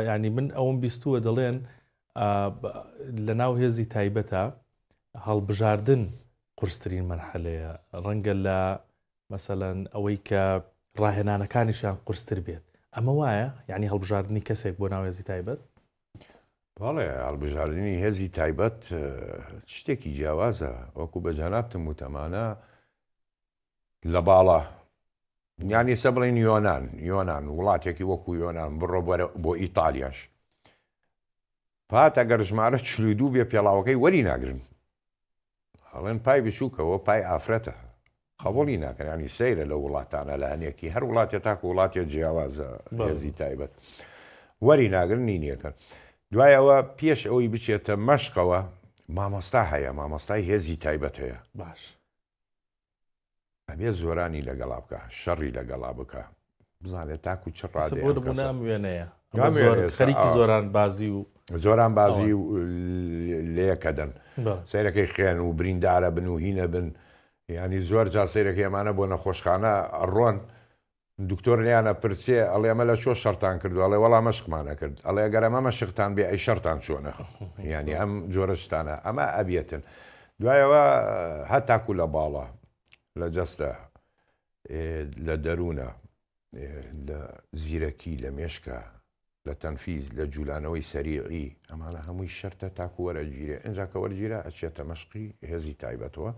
ینی من ئەوم بیستووە دەڵێن لە ناو هێزی تایبەتە هەڵبژاردن قورسترین مەرحەلەیە ڕەنگە لە مەسەلەن ئەوەی کە ڕاهێنانەکانیشیان قورستر بێت ئەمە وایە یعنی هەڵبژاردنی کەسێک بۆ ناو هێزی تایبەت؟ بەڵێ هەڵبژاردنی هێزی تایبەت شتێکی جیاوازە وەکو بە جەنابتم وت ئەمانە لە باڵا یان ئێستا بڵێن یۆناان یۆناان وڵاتێکی وەکو یۆناان بڕۆ بۆ ئیتالیاش پات ئەگەر ژمارە 42 بێ پێڵاوەکەی وەری ناگرن ئەڵێن پای بچووکەوە پای ئافرەتە قبوڵی ناکەن ینی سەیرە لە وڵاتانە لە هەنێکی هەر وڵاتێ تاکو وڵاتێ جیاوازە هێزی تایبەت وەری ناگرن نینیەکەن دوای ئەوە پێش ئەوەی بچێتە مەشقەوە مامۆستا هەیە مامۆستای هێزی تایبەت هەیە باش ئەبێ زۆرانی لەگەڵا بکا شەڕی لەگەڵا بکا بزانێت تاکو چ ڕادەیە بۆ نمونە ئەم وێنەیە خەریکی زۆران بازی و زۆران بازی و لەیەکەدەن سەیرەکەی خوێن و بریندارە بن و هینە بن ینی زۆر جا سەیرەکەی ئەمانە بۆ نەخۆشخانە ئەڕۆن دکتۆر لێیان ئەپرسێ ئەڵێ ئەمە لە چۆ شەڕتان کردوە ئەڵێ وەڵا مەشقمان ئەکرد ئەڵێ ئەگەر ئەمە مەشقتان بێ ئەی شەڕتان چۆنە یانی ئەم جۆرە شتانە ئەمە ئەبێتن دوایەوە هەتاکو لە باڵا لە جەستە لە دەروونە لە زیرەکی لە مێشکە لە تەنفیز لە جولانەوەی سەریعی ئەمانە هەمووی شەرتە تاکو وەرەگیرێ ئینجا کە وەرگیرا ئەچێتە مەشقی هێزی تایبەتەوە.